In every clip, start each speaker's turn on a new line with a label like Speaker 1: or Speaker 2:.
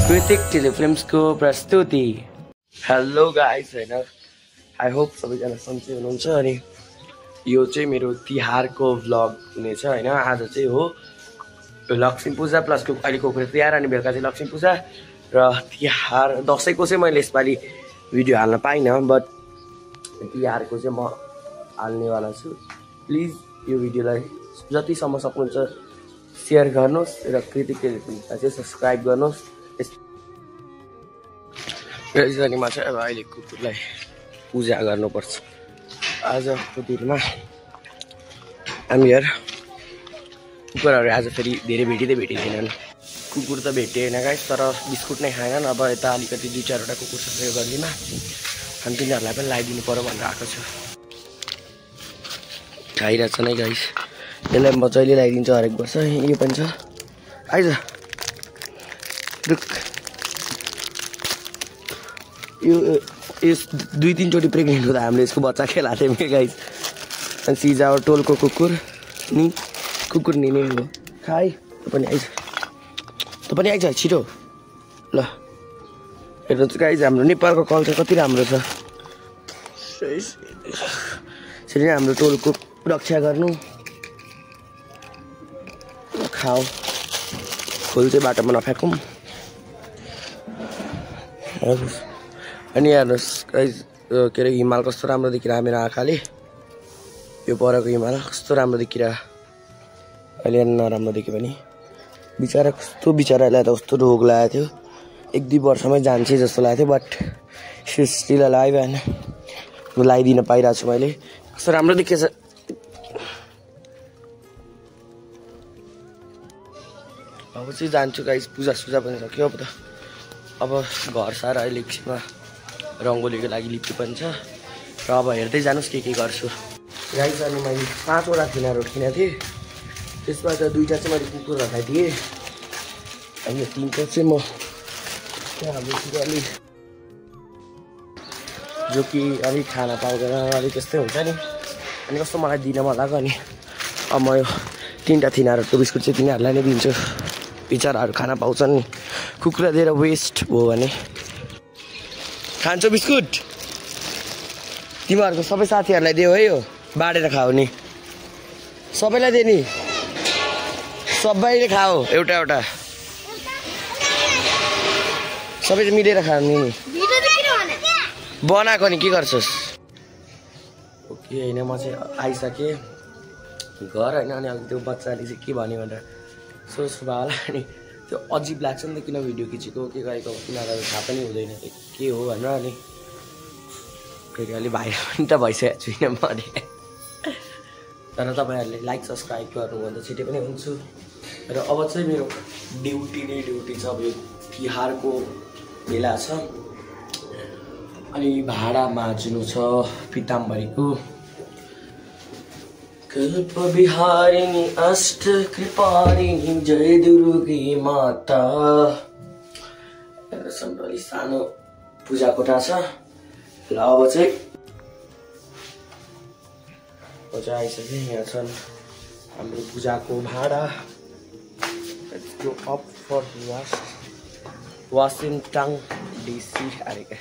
Speaker 1: कृतिक telefilms को प्रस्तुति। Hello guys हैन, आई होप सबैजना सन्चै हुनुहुन्छ। अनि यो चाहिँ मेरो तिहारको भ्लग हुनेछ हैन। आज चाहिँ हो लक्ष्मी पूजा प्लस अहिलेको तिहार, अनि बेलुका चाहिँ लक्ष्मी पूजा र तिहार। दसैँको चाहिँ मैले यसपालि भिडियो हाल्न पाइनँ, बट तिहारको चाहिँ म हाल्नेवाला छु। प्लिज यो भिडियोलाई जतिसम्म सक्नुहुन्छ सेयर गर्नुहोस् र कृतिक टेलिफिल्म्सलाई चाहिँ सब्सक्राइब गर्नुहोस्। रजनीमा चाहिँ अब अहिले कुकुरलाई पूजा गर्नुपर्छ आजको दिनमा। हामी यार कुकुरहरू आज फेरि धेरै भेटिँदैनन्। कुकुर त भेटेन गाइस, तर बिस्कुट नै खाएनन्। अब यता अलिकति 2-4वटा कुकुर छ यो गल्लीमा, अनि तिनीहरूलाई पनि लगाइदिनु पर्यो भनेर आएको छ। खाइरहेछ नै गाइस, यसलाई म जहिले लगाइदिन्छु हरेक वर्ष। यो पनि छ, आइज रुक। यो 2-3 चोटि प्रेग्नेन्ट हुँदा हामीले यसको बच्चा खेलाएको थियौँ गाइस। अनि सिजा टोलको कुकुर नि नै हो। खाइ त पनि आइज छिटो ल। हेर्नुहोस् गाइस, हाम्रो नेपालको कल्चर कति राम्रो छ। यसरी नै हाम्रो टोलको रक्षा गर्नु। खाऊ फुल चाहिँ बाटोमा नफ्याँकौँ। अनि हेर्नुहोस् गाइस, के अरे हिमाल कस्तो राम्रो देखिरहेको मेरो आँखाले। यो परको हिमाल कस्तो राम्रो देखिरहेको। अहिले नराम्रो देख्यो भने बिचरा कस्तो, बिचरालाई त कस्तो रोग लागेको थियो। 1-2 वर्षमै जान्छ जस्तो लागेको थियो, बट स्टिल अलाइभ होइन। लगाइदिन पाइरहेको छु मैले। कस्तो राम्रो देखिएछ। अब चाहिँ जान्छु गाइस, पूजा पनि सक्यो अब घर सारा अहिले एकछिनमा रङ्गोलीको लागि लिप्टी पनि छ। र अब हेर्दै जानुहोस् के गर्छु गाइस। अनि मैले 5वटा थिनाहरू किनेको थिएँ, त्यसबाट 2टा चाहिँ मैले कुकुरहरूलाई दिएँ। अनि यो 3टा चाहिँ म हाम्रोतिर अलिक जो कि अलिक खाना पाउँदैन, अलिक त्यस्तै हुन्छ नि। अनि कस्तो मलाई दिन मन लाग्यो। अनि अब म यो 3टा थिनाहरूको बिस्कुट चाहिँ तिनीहरूलाई नै दिन्छु। बिचराहरू खाना पाउँछन् नि, कुकुरा दिएर वेस्ट भयो भने। खान्छौ बिस्कुट? तिमीहरूको सबै साथीहरूलाई दियो है, यो बाँडेर खाऊ नि। सबैलाई दिए नि, सबैले खाऊ एउटा सबै चाहिँ मिलेर खानु नि। बनाएको नि के गर्छस्? ओके होइन, म चाहिँ आइसकेँ घर होइन। अनि अब त्यो बच्चाले चाहिँ के भन्यो भनेर सोच्नु भयो होला। अनि त्यो अजिब लाग्छ नि त, किन भिडियो खिचेको के गरेको तिनीहरूलाई थाहा पनि हुँदैन के हो भनेर। अनि फेरि अलि भाइरल पनि त भइसकेको छुइनँ म। तर तपाईँहरूले लाइक सब्सक्राइब गर्नुभन्दा छिटै पनि हुन्छु। र अब चाहिँ मेरो ड्युटी छ। अब यो तिहारको बेला छ, अनि भाडा माझ्नु छ पिताम्बरीको। कल्प बिहारिणी अष्ट कृपारिणी जय दुर्गे माता। अलि सानो पूजा कोठा छ। ल अब चाहिँ आइसक्यो। यहाँ छन् हाम्रो पूजाको भाडा। अप फर वासिङटन डिसी अरे क्या।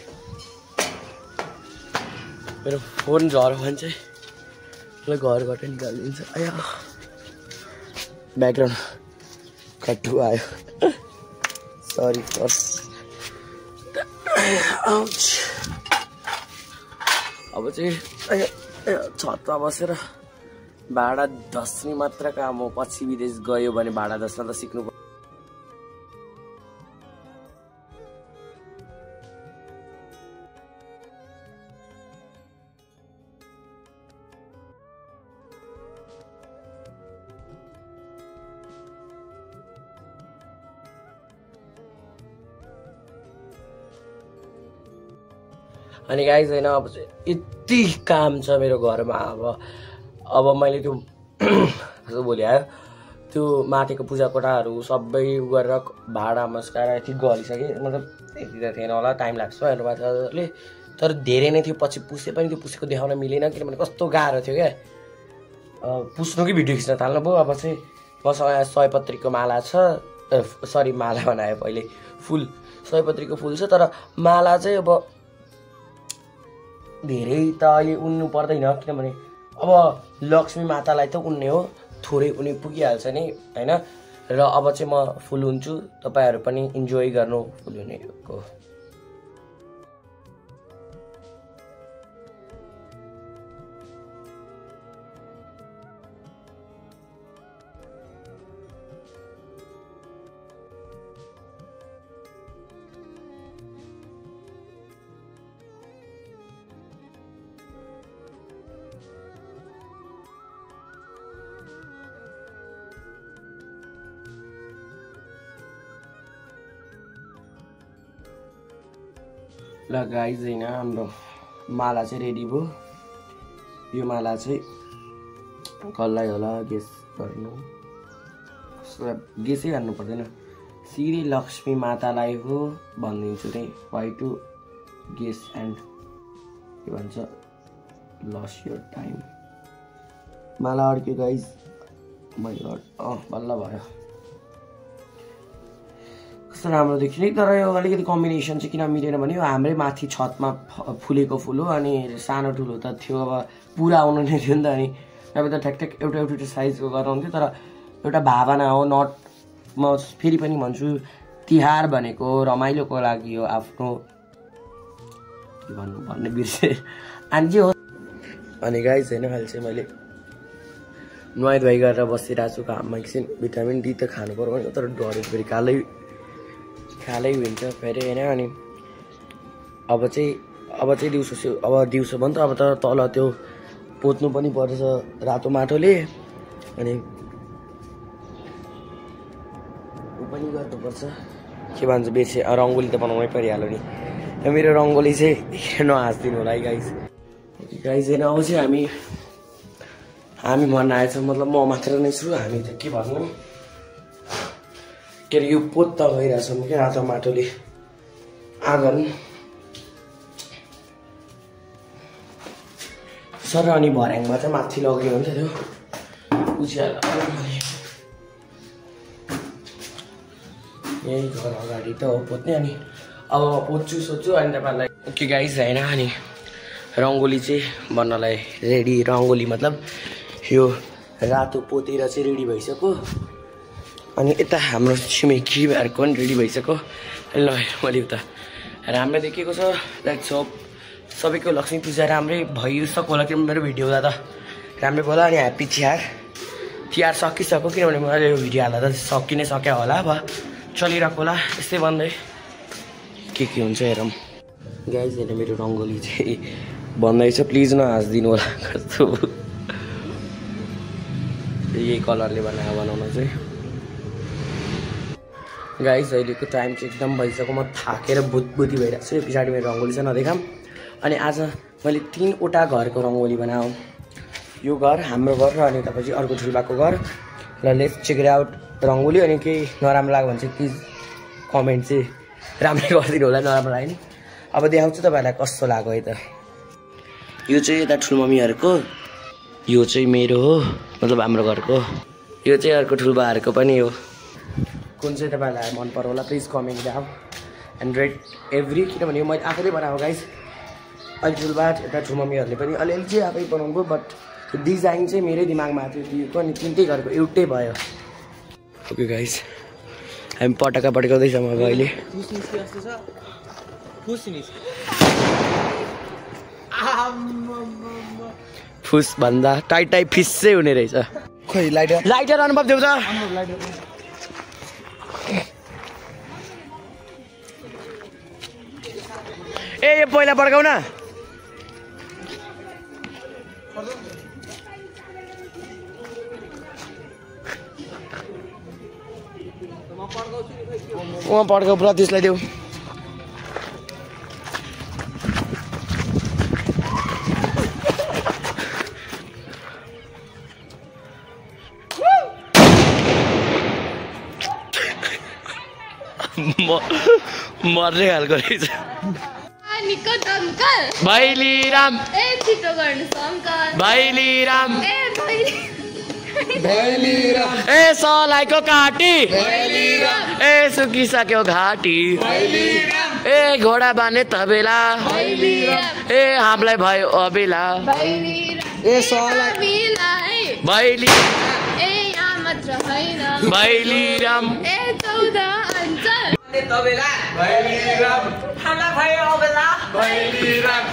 Speaker 1: मेरो फोन झऱ्यो भने चाहिँ घरबाट निकालिदिन्छ। आयो ब्याकग्राउन्ड कट्टु आयो, सरी फर। अब चाहिँ छतमा बसेर भाडा धस्ने मात्र काम हो। पछि विदेश गयो भने भाडा धस्न त सिक्नु पर्छ। अनि गाइस होइन, अब चाहिँ यति काम छ मेरो घरमा। अब मैले त्यो भोलि आयो त्यो माथिको पूजा कोठाहरू सबै गरेर भाडा मस्काएर यति गलिसकेँ। मतलब यति त थिएन होला, टाइम लाग्छ हेर्नुभएको तर धेरै नै थियो। पछि पुसे पनि त्यो पुसेको देखाउन मिलेन, किनभने कस्तो गाह्रो थियो क्या। पुस्नु कि भिडियो खिच्न थाल्नु भयो। अब चाहिँ मसँग सयपत्रीको माला छ, सरी माला बनायो पहिले फुल सयपत्रीको फुल छ तर माला चाहिँ अब धेरै त अहिले उन्नु पर्दैन किनभने अब लक्ष्मी मातालाई त उन्ने हो थोरै उनी पुगिहाल्छ नि हैन र अब चाहिँ म फुल हुन्छु तपाईहरु पनि इन्जोय गर्नु फुल हुनेको ल गाइज हैन हाम्रो माला चाहिँ रेडी भयो यो माला चाहिँ कसलाई होला गेस गर्नु गेसै गर्नु पर्दैन श्री लक्ष्मी मातालाई हो भनिदिन्छु रे वाइ टु गेस एन्ड के भन्छ लस योर टाइम माला अड्क्यो गाइज माइ गॉड बल्ल भयो कस्तो राम्रो देखिने तर यो अलिकति कम्बिनेसन चाहिँ किन मिलेन भने हाम्रै माथि छतमा फुलेको फुल हो अनि सानो ठुलो त थियो अब पुरा आउनु नै थियो नि त अनि अब त ठ्याक ठ्याक एउटा एउटा साइजको गराउँथ्यो तर एउटा भावना हो नट म फेरि पनि भन्छु तिहार भनेको रमाइलोको लागि हो आफ्नो के भन्ने बिर्से अनि जे हो अनि गाइस हैन अहिले चाहिँ मैले नुहाइ धुवाइ गरेर बसिरहेको छु काममा एकछिन भिटामिन डी त खानु पर्यो भने तर डरे फेरि खालै हुन्छ फेरि हैन अनि अब चाहिँ दिउँसो भन्छ अब त तल त्यो पोत्नु पनि पर्छ रातो माटोले अनि उ पनि गर्नुपर्छ के भन्छ बेसी रङ्गोली त बनाउनै परिहाल्यो नि मेरो रङ्गोली चाहिँ नहाँस्दिनु होला है गाइस हैन अब चाहिँ हामी भन्न आएछ मतलब म मात्र नै छु हामी त के भन्नु के यो पोत गइरहेछौँ के रातो माटोले आँगन सर अनि भर्याङमा चाहिँ माथि लग्यो हुन्छ त्यो उज्यालो यही घर अगाडि त हो पोत्ने अनि अब पोत्छु सोध्छु अनि तपाईँलाई के गाइस हैन अनि रङ्गोली चाहिँ बन्नलाई रेडी रङ्गोली मतलब यो रातो पोतेर चाहिँ रेडी भइसक्यो अनि यता हाम्रो छिमेकीहरूको पनि रेडी भइसक्यो ल मैले उता राम्रो देखेको छ द्याट्स होप सबैको लक्ष्मी पूजा राम्रै भइसक्यो होला किनभने मेरो भिडियो हुँदा त राम्रै भयो होला अनि ह्याप्पी तिहार सकिसक्यो किनभने मैले यो भिडियो हाल्दा त सकि नै सक्यो होला अब चलिरहेको होला यस्तै भन्दै के हुन्छ हेरौँ गाइस हेर मेरो रङ्गोली चाहिँ भन्दैछ प्लिज नहाँस्दिनु होला कस्तो यही कलरले बनाउन चाहिँ गाइस अहिलेको टाइम चाहिँ एकदम भइसक्यो म थाकेर बुतबुती भइरहेको छु पछाडि मेरो रङ्गोली छ नदेखाम अनि आज मैले 3वटा घरको रङ्गोली बनाऊ यो घर हाम्रो घर र अनि तपाईँ चाहिँ अर्को ठुल्बाको घर र let's check it out rangoli अनि केही नराम्रो लाग्यो भने चाहिँ प्लिज कमेन्ट चाहिँ राम्रै गरिदिनु होला नराम्रो लाग्यो नि अब देखाउँछु तपाईँहरूलाई कस्तो लाग्यो है त यो चाहिँ यता ठुलमम्मीहरूको यो चाहिँ मेरो हो मतलब हाम्रो घरको यो चाहिँ अर्को ठुल्बाहरूको पनि हो कुन चाहिँ तपाईँहरूलाई मन पर्यो होला please comment down and rate every किनभने यो मैले आफैले बनाएको गाइस अहिले ठुल्बा यता ठुलमम्मीहरूले पनि अलिअलि चाहिँ आफै बनाउनु but डिजाइन चाहिँ मेरै दिमागमा थियो दिएको अनि तिनटै घरको एउटै भयो ओके गाइस हामी पटका पड्काउँदैछौँ अब अहिले फुस भन्दा टाइट फिस्सै हुने रहेछ खै लाइटर अनुभव देऊ त ए यो पहिला पड्काउ न पड्काउ प्रतीशलाई देऊ मर्ने खालको रहेछ भैली राम ए छिटो गर्नुस् अंकल भैली राम ए भैली ए सलाइको काटी ए सुकिसक्यो घाटी ए घोडा बाने तबेला ए हामीलाई भयो अबेला ए सलाई भैली भैलीराम
Speaker 2: ए 14 अञ्चल
Speaker 1: तबेला भैलीराम हामीलाई भयो अबेला भैलीराम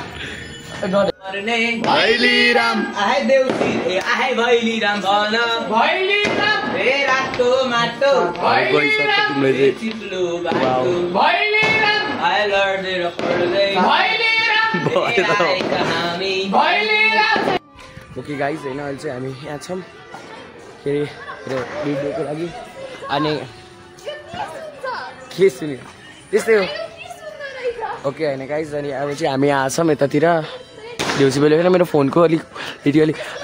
Speaker 1: भैलीराम
Speaker 3: आहे देउसी ए आहे भैलीराम भन
Speaker 2: भैलीराम
Speaker 3: ए रातो माटो
Speaker 1: तिमीले
Speaker 3: चिप्लो बाटो
Speaker 2: भैलीराम
Speaker 3: आए लड्दै र पड्दै
Speaker 2: भैलीराम
Speaker 3: हामी
Speaker 2: भैलीराम
Speaker 1: ओके गाइज होइन अहिले चाहिँ हामी यहाँ छौँ के अरे भिडियोको लागि अनि के सुन्यो त्यस्तै हो ओके होइन गाइज अनि अब चाहिँ हामी यहाँ छौँ यतातिर देउसी बेलुका मेरो फोनको अलिक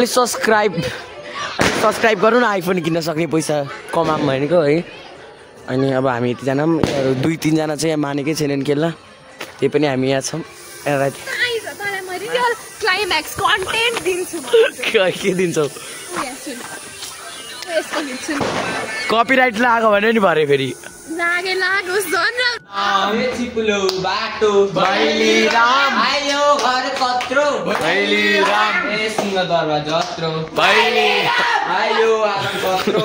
Speaker 1: सब्सक्राइब गर्नु न आइफोन किन्न सक्ने पैसा कमाऊँ भनेको है अनि अब हामी यतिजना पनि 2-3 जना चाहिँ यहाँ मानेकै छैनन् खेल्न त्यही पनि हामी यहाँ छौँ
Speaker 2: क्लाइम्याक्स कन्टेन्ट दिन्छु
Speaker 1: के दिन्छौ कपिराइट लाग्यो भने नि भरे फेरि
Speaker 2: लागोस् झन्
Speaker 3: चिप्लो बाटो
Speaker 1: भैलीराम
Speaker 3: आयो घर कत्रो
Speaker 1: भैलीराम
Speaker 3: ए सिंहदरबार जत्रो
Speaker 1: भैली
Speaker 3: आयो आँगन कत्रो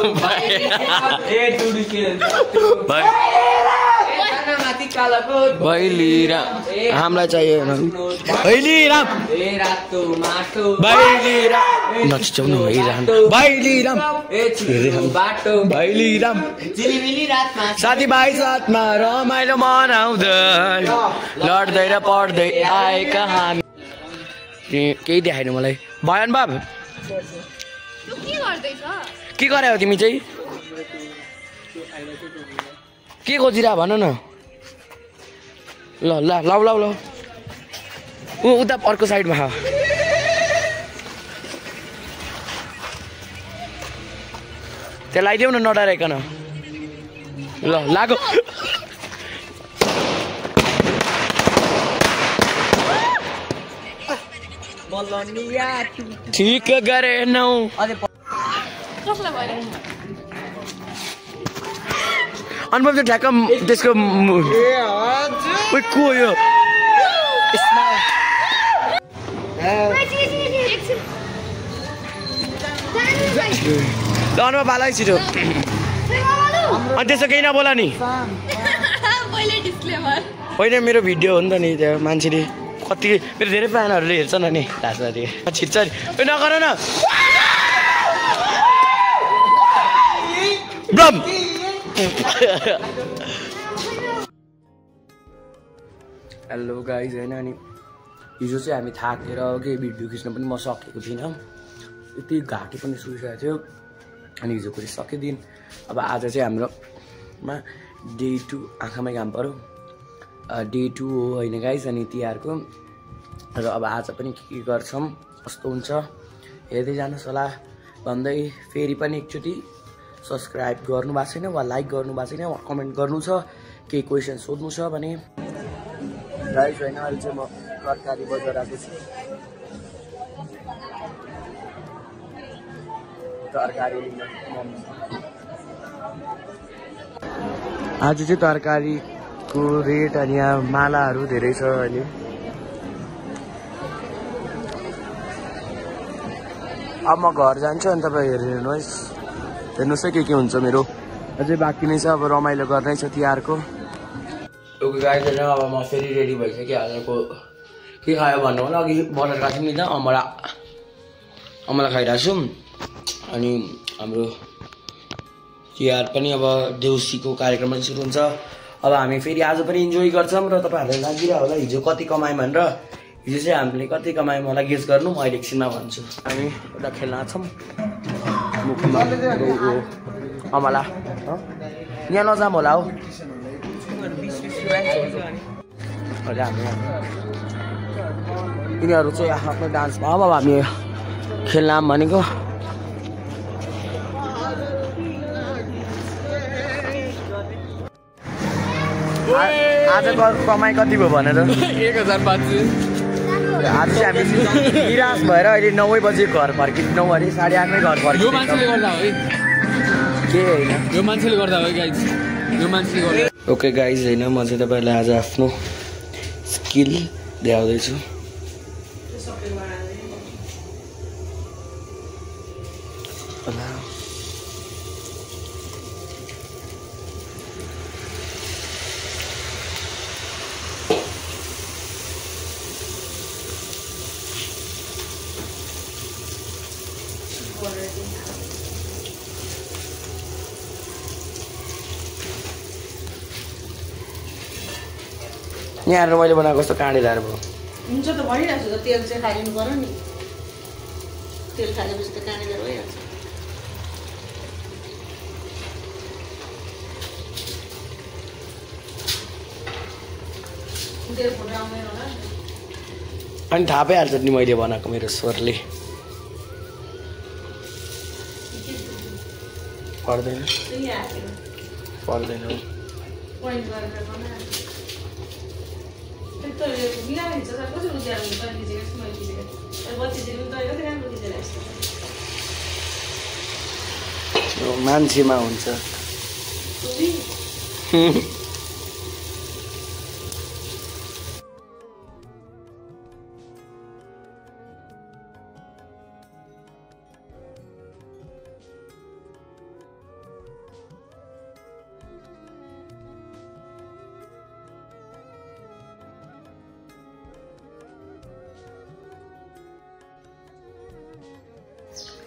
Speaker 3: ए टुडुके जत्रो माथि कालाकोट
Speaker 1: भैलीराम हामीलाई चाहियो भैलीराम
Speaker 3: ए रातो माटो
Speaker 1: भैलीराम नचिचाउनु भैलीराम भैलीराम
Speaker 3: ए चिप्लो बाटो
Speaker 1: भैलीराम
Speaker 3: झिलिमिली रातमा
Speaker 1: साथीभाइ साथमा रमाइलो मनाउँदै लड्दै र पढ्दै आएका हामी केही देखाएन मलाई भयन बाब के गरायो तिमी चाहिँ के खोजिरह भन न ल ल लौ लौ लौ उता अर्को साइडमा खा त्यहाँ लगाइदेऊ न नडराइकन ल लागो ठिक गरेनौ अनुभव चाहिँ ठ्याक्क त्यसको को यो ल अनुभव बाला छिटो अनि त्यसो केही नबोला नि होइन मेरो भिडियो हो नि त नि त्यो मान्छेले कति मेरो धेरै फ्यानहरूले हेर्छ न नि लास्टमा छिट्छ नि नगर न ब्रम हेलो गाइज होइन अनि हिजो चाहिँ हामी थाकेर केही भिडियो खिच्न पनि म सकेको थिइनँ यति घाँटी पनि सुकिसकेको थियो अनि हिजोको चाहिँ सक्यो दिन अब आज चाहिँ हाम्रोमा डे 2 आँखामै घाम पऱ्यो डे 2 हो होइन गाइज अनि तिहारको र अब आज पनि के गर्छौँ कस्तो हुन्छ हेर्दै जानुहोस् होला भन्दै फेरि पनि एकचोटि सब्सक्राइब गर्नुभएको छैन वा लाइक गर्नुभएको छैन वा कमेन्ट गर्नु छ केही क्वेसन सोध्नु छ भने गाइज होइन अहिले चाहिँ म तरकारी बजार आएको छु तरकारी आज चाहिँ तरकारीको रेट अनि यहाँ मालाहरू धेरै छ अहिले अब म घर जान्छु अनि तपाईँ हेर्नुहोस् हेर्नुहोस् है के हुन्छ मेरो अझै बाँकी नै छ अब रमाइलो गर्नै छ तिहारको ओके गाइज होइन अब म फेरि रेडी भइसकेँ हाल्नुको के खायो भन्नु होला अघि बटर काट्यौँ नि त अमला खाइरहेको छु अनि हाम्रो तिहार पनि अब देउसीको कार्यक्रम पनि सुरु हुन्छ अब हामी फेरि आज पनि इन्जोय गर्छौँ र तपाईँहरूलाई लागिरह होला हिजो कति कमायौँ भनेर हिजो चाहिँ हामीले कति कमायौँ मलाई गेस गर्नु म अहिले एकछिनमा भन्छु हामी एउटा खेल्न छौँ मुखमा अमला यहाँ नजाम होला हौ यिनीहरू चाहिँ आफ्नो डान्समा अब हामी खेल्न भनेको आजको कमाइ कति भयो भनेर
Speaker 2: 1500
Speaker 1: आज चाहिँ हामी निराश भएर अहिले 9 बजे घर फर्किनु 9 अरे 8:30 मै घर फर्किनु।
Speaker 4: यो मान्छेले गर्दा हो है
Speaker 1: के हैन
Speaker 4: यो मान्छेले गर्दा हो गाइज यो मान्छेले गर्दा।
Speaker 1: ओके गाइज हैन म चाहिँ तपाईहरुलाई आज आफ्नो स्किल देखाउँदै छु। यहाँ मैले बनाएको कस्तो काँडेदार भयो।
Speaker 5: हुन्छ त भनिरहेको छु त तेल चाहिँ खाइदिनु पर्यो नि। तेल खाएपछि त काँडेदार भइहाल्छ। तेल फुटाउँदैन होला नि।
Speaker 1: अनि थाहा पाइहाल्छ नि मैले बनाएको मेरो स्वरले। पर्दैन पर्दैन
Speaker 5: पोइन्ट गरेर बनाएर त्यो मिलाएर हिँड्छ सर कसरी उज्यालो हुन्छ अनि चाहिँ यसमा खिचेको बत्ती चाहिँ त कति राम्रो खिचेर
Speaker 1: यो मान्छेमा हुन्छ।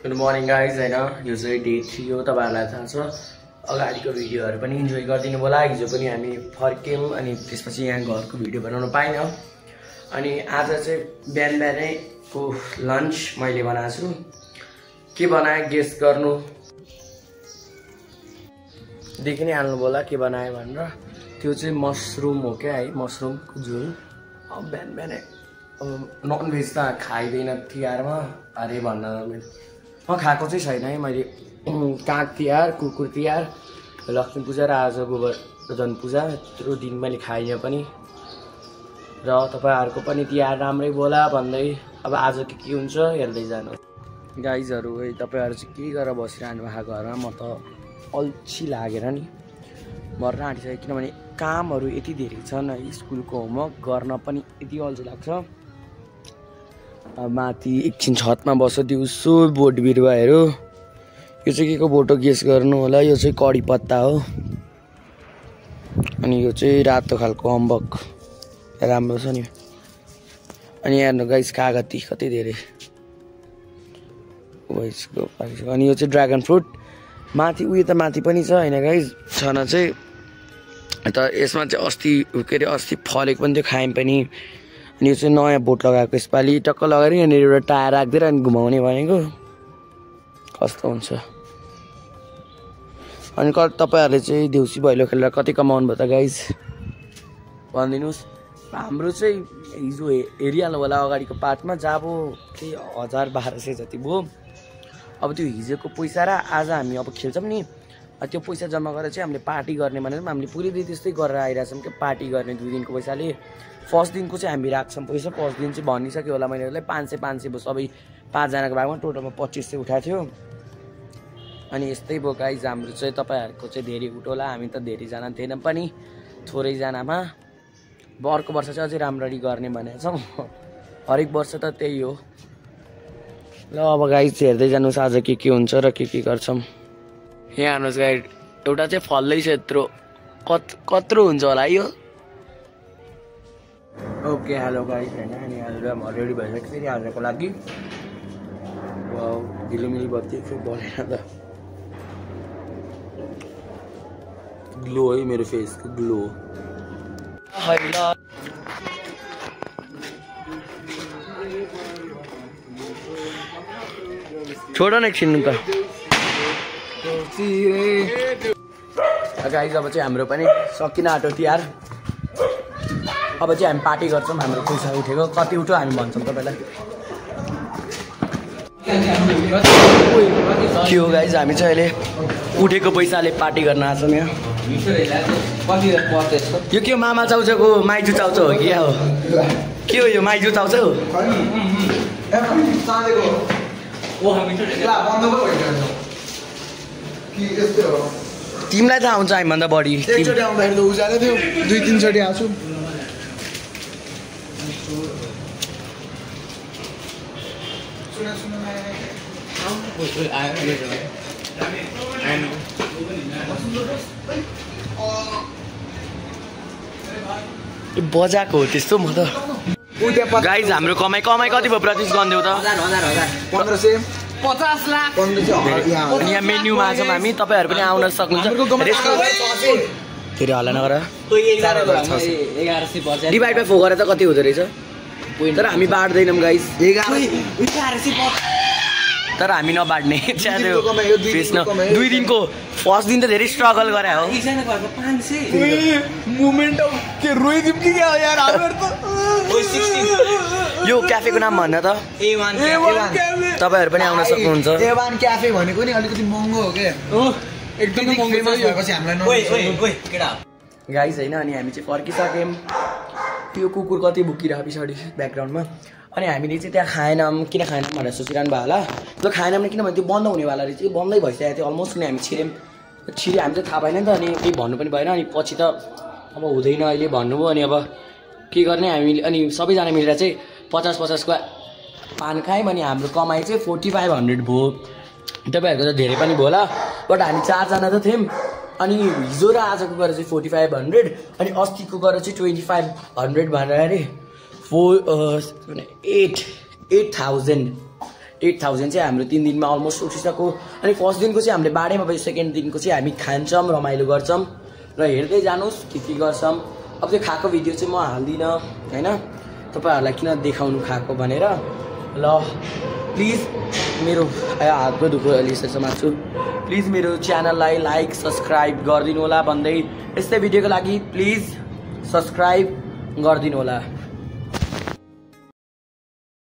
Speaker 1: गुड मर्निङ गाइज हैन यो चाहिँ डे 3 हो। तपाईहरुलाई थाहा छ अगाडिको भिडियोहरु पनि इन्जोय गरिदिनु होला। हिजो पनि हामी फर्क्यौं अनि त्यसपछि यहाँ घरको भिडियो बनाउन पाइन। अनि आज चाहिँ बिहान बिहानैको लन्च मैले बनाएको छु। के बनाए गेस गर्नु देखि नै हाल्नु होला के बनाए भनेर। त्यो चाहिँ मसरुम हो क्या है मसरुमको झोल। अब बिहान बिहानै अब नन भेज त खाइदैन तिहारमा अरे भन्न म खाएको चाहिँ छैन है मैले। काग तिहार कुकुर तिहार लक्ष्मी पूजा र आज गोवर्धन पूजा यत्रो दिन मैले खाइनँ पनि र तपाईहरुको पनि तिहार राम्रै बोला भन्दै अब आज के हुन्छ हेर्दै जानु। गाइजहरु है तपाईहरु चाहिँ के गरेर बसिरहनु भएको घरमा। म त अल्छी लागेर नि मर्न आँटिसक्यो किनभने कामहरु यति धेरै छन् है। स्कुलको होमवर्क गर्न पनि यति अल्छी लाग्छ। माथि एकछिन छतमा बस्यो दिउँसो बोट बिरुवाहरू। यो चाहिँ के को बोट हो गेस गर्नु होला। यो चाहिँ कडी पत्ता हो अनि यो चाहिँ रातो खालको अम्बक राम्रो छ नि। अनि हेर्नु गाइस कागती कति धेरै अनि यो चाहिँ ड्रागन फ्रुट माथि उयो त माथि पनि छ हैन गाइस छन चाहिँ त यसमा चाहिँ अस्ति के अरे अस्ति फलेको पनि थियो खायौँ पनि। अनि यो चाहिँ नयाँ बोट लगाएको यसपालि टक्क लगाएर यहाँनिर एउटा टायर राखिदिएर अनि घुमाउने भनेको कस्तो हुन्छ। अनि तपाईहरुले चाहिँ देउसी भैलो खेलेर कति कमाउनु भयो त गाइस भनिदिनुहोस्। हाम्रो चाहिँ हिजो हेरिहाल्नु होला अगाडिको पार्टमा जब त्यही 1000-1200 जति भयो। अब त्यो हिजोको पैसा र आज हामी अब खेल्छौँ नि त्यो पैसा जम्मा गरेर चाहिँ हामीले पार्टी गर्ने भनेर हामीले पुरै दिन त्यस्तै गरेर आइरहेछौँ कि पार्टी गर्ने 2 दिनको पैसाले। फर्स्ट दिनको चाहिँ हामी राख्छौँ पैसा। फर्स्ट दिन चाहिँ भनिसक्यो होला मैले 500 भयो सबै 5 जनाको भागमा टोटलमा 2500 उठाएको थियो। अनि यस्तै भयो गाइज हाम्रो चाहिँ। तपाईहरुको चाहिँ धेरै उठोला हामी त धेरैजना थिएनौँ पनि थोरैजनामा। अर्को वर्ष चाहिँ अझै राम्ररी गर्ने भनेको छौँ। हरेक वर्ष त त्यही हो। ल अब गाइज हेर्दै जानुहोस् आज के हुन्छ र के गर्छौँ। यहाँ हेर्नुहोस् गाइज एउटा चाहिँ फल्दै छ यत्रो कत्रो हुन्छ होला यो। ओके हेलो गाइज हैन अनि आज म रेडी भइसक्यो फेरि आजको लागि। वाउ ढिलोमिलो बत्ती फेरि बढेन त। ग्लो है मेरो फेसको ग्लो। छोड न एकछिन त गाइज। अब चाहिँ हाम्रो पनि सकिन आँट्यो तिहार। अब चाहिँ हामी पार्टी गर्छौँ। हाम्रो पैसा उठेको कति उठ्यो हामी भन्छौँ तपाईँलाई। के हो गाइज हामी चाहिँ अहिले उठेको पैसाले पार्टी गर्न आएको छौँ यहाँ। यो के मामा चाउचाउको माइजू चाउचाउ हो कि हो के हो यो माइक जुताउँछौ तिमीलाई थाहा हुन्छ हामीभन्दा बढी
Speaker 6: एकचोटि आउँदाखेरि त उज्यालो थियो 2-3 चोटि आउँछु
Speaker 1: बजाएको हो त्यस्तो म त गाइज हाम्रो कमाइ कति भयो प्रतिश गरिदेऊ त
Speaker 6: 1500
Speaker 3: 50 लाख
Speaker 6: 1500
Speaker 1: अनि यहाँ मेन्युमा छौँ हामी तपाईँहरू पनि आउन सक्नुहुन्छ फेरि हल्ला नगर
Speaker 3: 1150
Speaker 1: डिभाइड बाई 4 गरेर त कति हुँदो रहेछ तर हामी बाँड्दैनौँ गाइज
Speaker 6: 11
Speaker 1: तर हामी नबाड्ने फेस्न 2 दिनको फर्स्ट दिन त धेरै स्ट्रगल गरे हो
Speaker 3: एकजना घरको 500
Speaker 6: मोमेन्ट अफ के रोइदिम कि क्या यार हामीहरु त
Speaker 1: यो क्याफेको नाम भन्न त
Speaker 3: A1
Speaker 1: तपाईँहरू पनि आउन सक्नुहुन्छ
Speaker 6: A1 क्याफे भनेको नि अलिकति महँगो हो के एकदमै महँगो भएपछि हामीलाई
Speaker 3: ओइ केटा
Speaker 1: गाइज होइन अनि हामी चाहिँ फर्किसक्यौँ त्यो कुकुर कति भुकिरहेको पछाडि ब्याकग्राउन्डमा अनि हामीले चाहिँ त्यहाँ खाएनौँ किन खाएनौँ भनेर सोचिरहनु भयो होला त्यो खाएनौँ किनभने त्यो बन्द हुनेवाला रहेछ बन्दै भइसकेको थियो अलमोस्ट नि हामी छिर्यौँ हामी चाहिँ थाहा भएन नि त अनि केही भन्नु पनि भएन अनि पछि त अब हुँदैन अहिले भन्नुभयो अनि अब के गर्ने हामीले अनि सबैजना मिलेर चाहिँ 50-50 को पान खायौँ अनि हाम्रो कमाइ चाहिँ 4500 भयो तपाईँहरूको त धेरै पनि भयो होला बट हामी 4जना त थियौँ अनि हिजो र आजको गरेर चाहिँ 4500 अनि अस्तिको गरेर चाहिँ 2500 भनेर अरे 8,000 चाहिँ हाम्रो 3 दिनमा अलमोस्ट उठिसक्यो अनि फर्स्ट दिनको चाहिँ हामीले बाडेमा भयो सेकेन्ड दिनको चाहिँ हामी खान्छौँ रमाइलो गर्छौँ र हेर्दै जानुहोस् के गर्छौँ अब त्यो खाएको भिडियो चाहिँ म हाल्दिनँ होइन तपाईँहरूलाई किन देखाउनु खाएको भनेर ल प्लिज मेरो हातको दुःख अलि यसो समात्छु प्लिज मेरो च्यानललाई लाइक सब्सक्राइब गरिदिनु होला भन्दै यस्तै भिडियोको लागि प्लिज सब्सक्राइब गरिदिनु होला